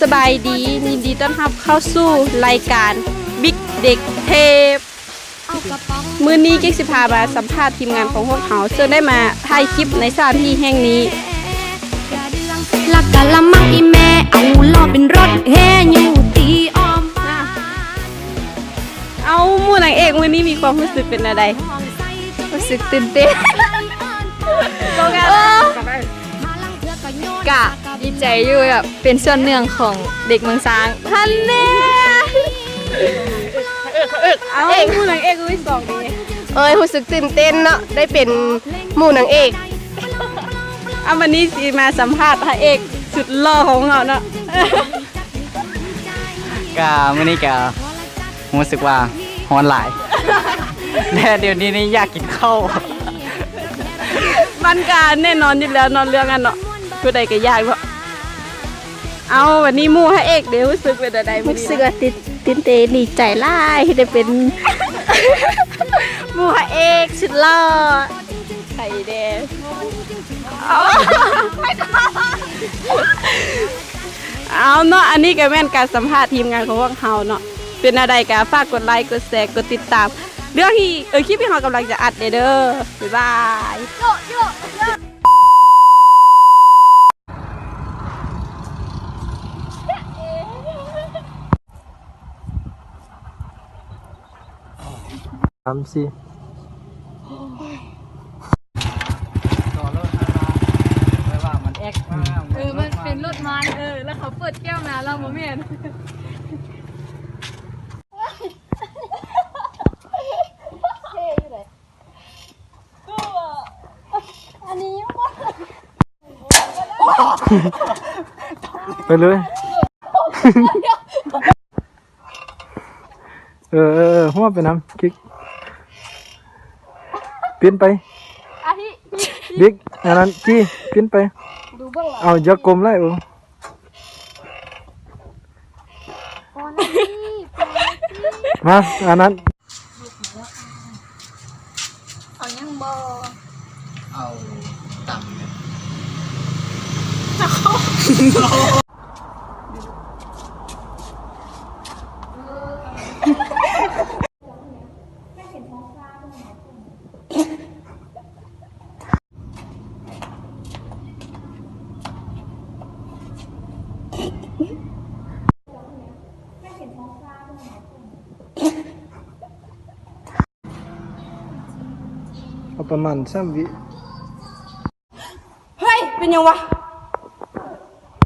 ສະບາຍດີ ຍິນດີຕ້ອນຮັບເຂົ້າສູ່ລາຍການ ບິກເດັກເທບ. ມື້ນີ້ເກັກຊິພາມາສຳພາດທີມງານຂອງພວກເຮົາ ເຊິ່ງໄດ້ມາຖ່າຍຄລິບໃນສະຖານທີ່ແຫ່ງນີ້. ເອົາ ໝູ່ນາງເອກມື້ນີ້ມີຄວາມຮູ້ສຶກເປັນແນວໃດ? ຮູ້ສຶກຕື່ນເຕັ້ນ ກະດີໃຈຢູ່ ແບບເປັນສ່ວນໜຶ່ງຂອງເດັກເມືອງຊ້າງ. ຫັ້ນແນ່ ເອົ້າ ໝູ່ນາງເອກມື້ທີສອງເດ? ເອີຍ ຮູ້ສຶກຕື່ນເຕັ້ນເນາະ ໄດ້ເປັນໝູ່ນາງເອກ. ເອົາ ວັນນີ້ຊິມາສຳພາດພະເອກສຸດຫຼໍ່ຂອງເຮົາເນາະ. ກະມື້ນີ້ກະ ຮູ້ສຶກວ່າຮ້ອນຫຼາຍ ແລະ ດຽວນີ້ນີ້ຢາກກິນເຂົ້າ. ມັນກະແນ່ນອນຢູ່ແລ້ວເນາະ ເລື່ອງອັນເນາະ ຜູ້ໃດກະຢາກເນາະ. ເອົາ ວັນນີ້ໝູ່ພະເອກເດ ຮູ້ສຶກເປັນແນວໃດ? ຮູ້ສຶກວ່າຕື່ນ ຕື່ນເຕັ້ນດີໃຈຫຼາຍທີ່ໄດ້ເປັນໝູ່ພະເອກສຸດຫຼໍ່. ໃຜແດ່? ເອົາເນາະ ອັນນີ້ກະແມ່ນການສຳພາດທີມງານຂອງພວກເຮົາເນາະ. ເປັນແນວໃດກະຝາກກົດໄລ ກົດແຊ ກົດຕິດຕາມ ເລື່ອງທີ່ ເອີ ຄລິບທີ່ເຮົາກຳລັງຈະອັດເດີ. ບາຍບາຍ. ສາມ ສີ່ ຕໍ່ລົດມາ ແບບວ່າມັນແອັກມາ ເອີ ມັນເປັນລົດມານ ເອີ ແລ້ວເຂົາເປີດແກ້ວມາ ລາວບໍ່ແມ່ນ ເທ່ຢູ່ເດ. ອັນນີ້ຍັງບໍ່ ໄປເລີຍ. ເອີ ເອີ ເອີ ຫົວໄປນຳ ຄິກ ປິ່ນໄປ ອາທິ ບິກ ອັນນັ້ນ ຈີ ປິ່ນໄປ. ເອົາ ຢ່າກົ້ມຫຼາຍ ໂອ້ ມາ ອັນນັ້ນ. ເອົາຫຍັງບໍ່? ເອົາຕຳ ເອົາປະມານສາມວິ. ເຮີ້ຍ ເປັນຫຍັງວະ?